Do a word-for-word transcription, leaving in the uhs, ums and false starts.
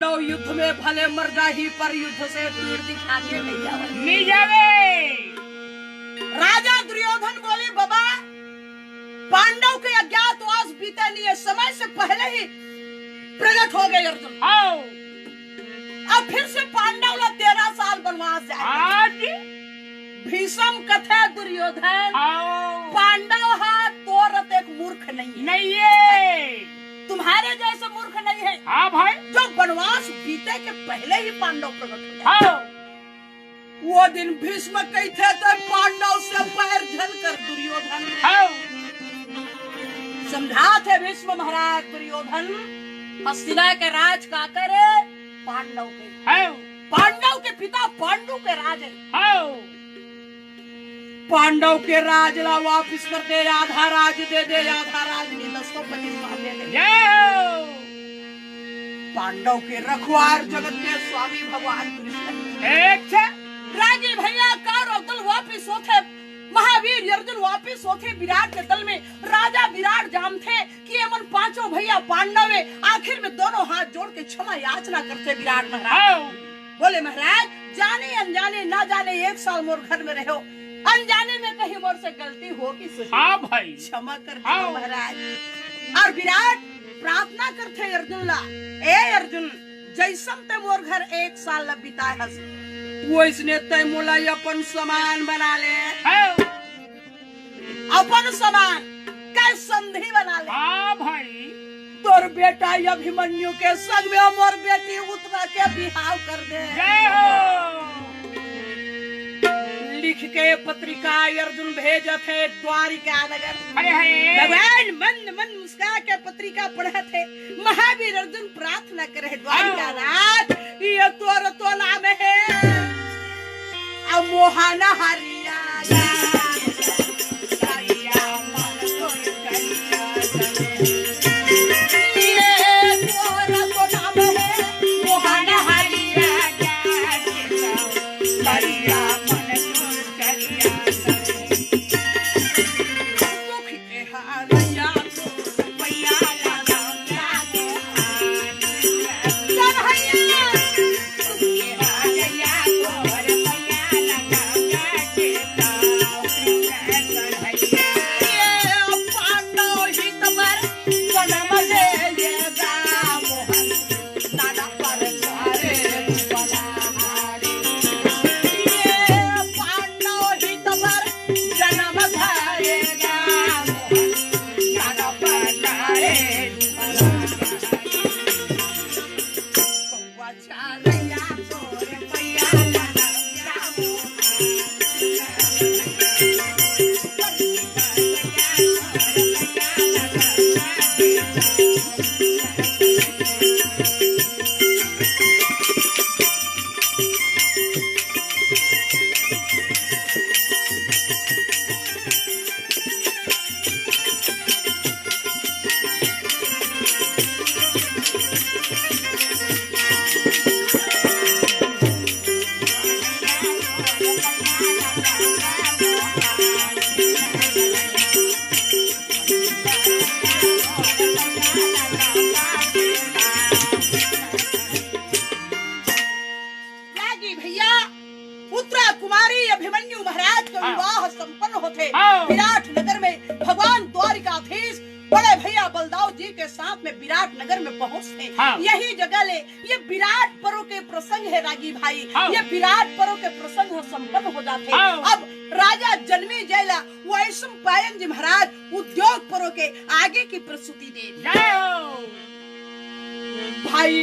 तो युद्ध में भले मर जाही, पर युद्ध से तीर दिखा के नहीं जावे। नहीं जावे। राजा दुर्योधन बोले, "बाबा, पांडव के अज्ञातवास बीते नहीं है, समय से पहले ही प्रकट हो गए अर्जुन।" आओ। अब फिर से पांडव ला तेरह साल वनवास जाए। आज भीष्म कथे दुर्योधन, आओ। पांडव हा तोर अतेक मूर्ख नहीं है। नहीं है। तुम्हारे जैसे मूर्ख नहीं है। हाँ भाई। जो वनवास बीते के पहले ही पांडव प्रकट हो जाए। हाँ। वो दिन भीष्म कहिथे तो पांडव से पैर झन कर दुर्योधन। हाँ। समझाथे भीष्म महाराज दुर्योधन, हस्तिना के राज काकर हे? पांडव के। हाँ। पांडव के पिता पांडु के राज हे। हाँ। पांडव के राज ला वापिस कर दे, आधा राज दे दे, आधा राज नहीं, दसों पति मान ले ले। जय हो। पांडव के रखवार जगत के स्वामी भगवान कृष्ण। अच्छा। रागी भैया, कौरव दल वापिस होथे, महावीर अर्जुन वापिस होथे विराट के दल में। राजा विराट जानथे कि एमन पांचों भैया पांडव हे। आखिर में दोनों हाथ जोड़ के क्षमा याचना करथे विराट महाराज। हाँ। बोले, "महाराज, जाने अनजाने, ना जाने एक साल मोर घर में रहे हो, अनजाने में कहीं मोर से गलती हो कि सही। हाँ भाई। क्षमा कर दो हाँ। महाराज।" और विराट प्रार्थना करथे अर्जुन ला, "ए अर्जुन, जैसन ते मोर घर एक साल ला बिताए हस, वैसने ते मोला अपन समान बना ले।" हाँ। अपन समान के संधि बना ले। हाँ भाई। तोर बेटा अभिमन्यु के संग में मोर बेटी उत्तरा के बिहाव कर दे। जय हो। लिख के पत्रिका अर्जुन भेजथे द्वारिका नगर। अरे हे। भगवान मंद मंद मुस्का के पत्रिका पढ़थे। महावीर अर्जुन प्रार्थना करे द्वारिका हाँ। नाथ, ये तोर तो नाम हे। अब मोहन हरिया। रागी भैया, उत्तरा कुमारी अभिमन्यु महाराज का हाँ। विवाह संपन्न होथे। हाँ। विराट नगर में भगवान द्वारिकाधीश बड़े भैया बलदाऊ जी के साथ में विराट नगर में पहुंचथे। हाँ। यही जगह ले ये विराट पर्व के प्रसंग हे रागी भाई। हाँ। ये विराट पर्व के प्रसंग ह संपन्न हो जाथे। हाँ। अब राजा जनमेजय ला वैशंपायन जी महाराज उद्योग पर्व के आगे की प्रस्तुति दे। जय हो। भाई